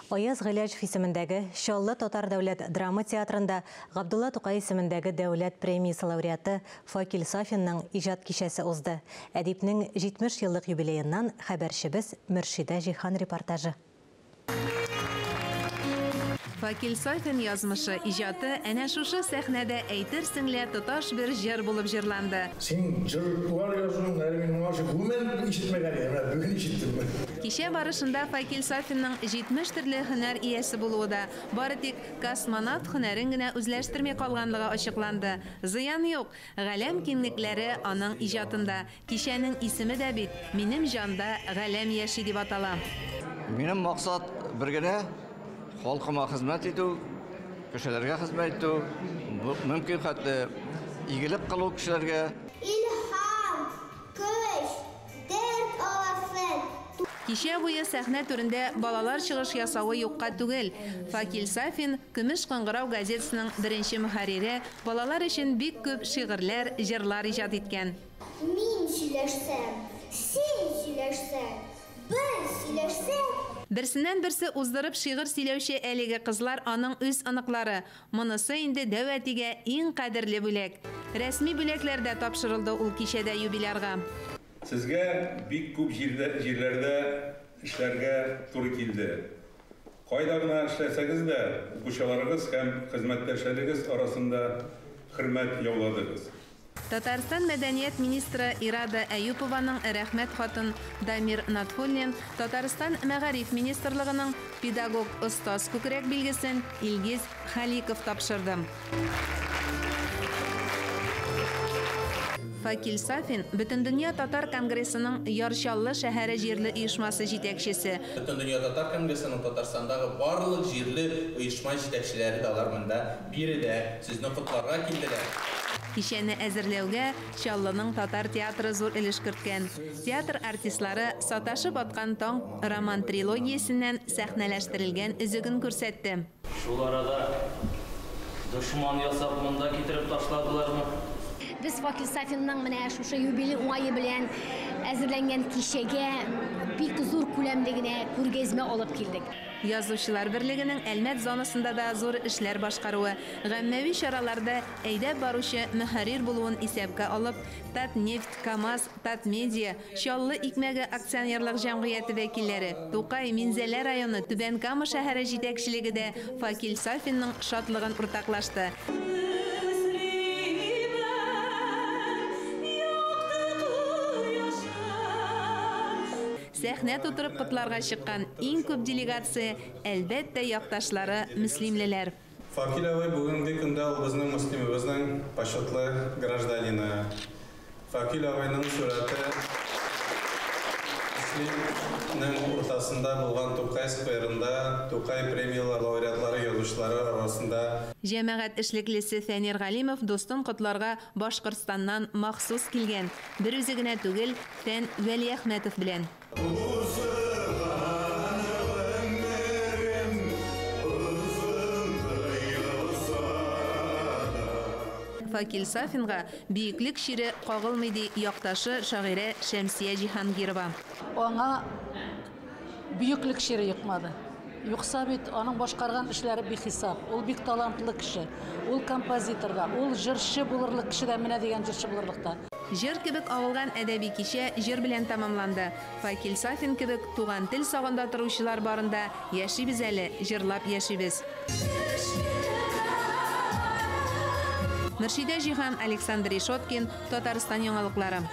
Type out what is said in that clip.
Аяз Гыйләҗев исемендәге Чаллы татар дәүләт драма театрында Габдулла Тукай исемендәге дәүләт премиясе лауреаты Факил Сафинның иҗат кичәсе узды. Әдипнең 70 еллык юбилееннан хәбәрчебез Мөршидә Җиһан репортажы. Факил Сафин язмышы, иҗаты әнә шушы сәхнәдә әйтерсең лә тоташ бер җыр булып җырланды. Син җырлар язуың әле мин моңарчы гомумән ишетмәгән идем, менә бүген ишеттем. Кичә барышында Факил Сафинның 70 төрле һөнәр иясе булуы да, бары тик космонавт һөнәрен генә үзләштерми калганлыгы ачыкланды. Зыян юк, галәм киңлекләре аның иҗатында. Кичәнең исеме дә бит «Минем җанда галәм яши» дип атала. Минем максат бер генә: халкыма хезмәт итү, кешеләргә хезмәт итү, мөмкин хәтле игелек кылу кешеләргә. Илһам, көч, дәрт аласың. Кичә буе сәхнә түрендә балалар чыгыш ясавы юкка түгел. Факил Сафин, Көмеш кыңгырау газетасының беренче мөхәррире, балалар өчен бик күп шигырьләр, җырлар иҗат иткән. Мин сөйләшсәм, син сөйләшсәң, без сөйләшсәк. Берсеннән-берсе уздырып шигырь сөйләүче әлеге кызлар аның үз оныклары. Монысы инде дәү әтигә иң кадерле бүләк. Рәсми бүләкләр дә тапшырылды ул кичәдә юбилярга. Сезгә бик күп җирләрдә эшләргә туры килде. Кайда гына эшләсәгез дә, укучыларыгыз һәм хезмәттәшләрегез арасында хөрмәт яуладыгыз. Татарстан мәдәният министры Ирада Әюпованың рәхмәт хатын Дамир Натфуллин, Татарстан мәгариф министрлыгының педагог-остаз күкрәк билгесен Илгиз Халиков тапшырды. Факил Сафин, Бөтендөнья татар конгрессының Яр Чаллы шәһәре җирле оешмасы җитәкчесе. Бөтендөнья татар конгрессының Татарстандагы барлык җирле оешма җитәкчеләре дә алар монда биредә сезне котларга килделәр. Кичәне әзерләүгә Чаллының татар театры зур өлеш керткән. Театр артистлары Саташып аткан таң роман-трилогиясеннән сәхнәләштерелгән өзеген күрсәтте. Шул арада дошман ясап монда китереп ташладылармы? Без Факил Сафинның менә шушы юбилей уңае белән әзерләнгән кичәгә бик зур күләмле генә күргәзмә алып килдек. Язучылар берлегенең Әлмәт зонасында да зур эшләр башкаруы, гаммәви чараларда әйдәп баручы мөхәррир булуын исәпкә алып, Татнефть, КАМАЗ, Татмедиа, Чаллы икмәге акционерлык җәмгыяте вәкилләре, Тукай, Минзәлә районы, Түбән Кама шәһәре җитәкчелеге дә Факил Сафинның шатлыгын уртаклашты. Сәхнә тутырып котларга чыккан иң күп делегация, әлбәттә, якташлары мөслимлеләр. Факил абый бүгенге көндә ул безнең мөслимебезнең почетлы гражданины. Факил абыйның сурәте Мөслимнең уртасында булган Тукай скверында Тукай премияләр лауреатлары язучылары арасында. Җәмәгать эшлеклесе Фәнир Галимов дустын котларга Башкортстаннан махсус килгән. Бер үзе генә түгел, Фән Вәлиәхмәтов белән. Факил Сафинга бөеклек чире кагылмый, ди якташы шагыйрә Шәмсия Җиһангирова. Аңа бөеклек чире йокмады. Юкса бит аның башкарган эшләре бихисап. Ул бик талантлы кеше. Ул композитор да, ул җырчы булырлык кеше дә, менә дигән җырчы булырлык та. Җыр кебек агылган әдәби кичә җыр белән тәмамланды. Факил Сафин кебек туган тел сагында торучылар барында яшибез әле, җырлап яшибез. Мөршидә Җиһан, Александр Ишоткин, Татарстан яңалыклары.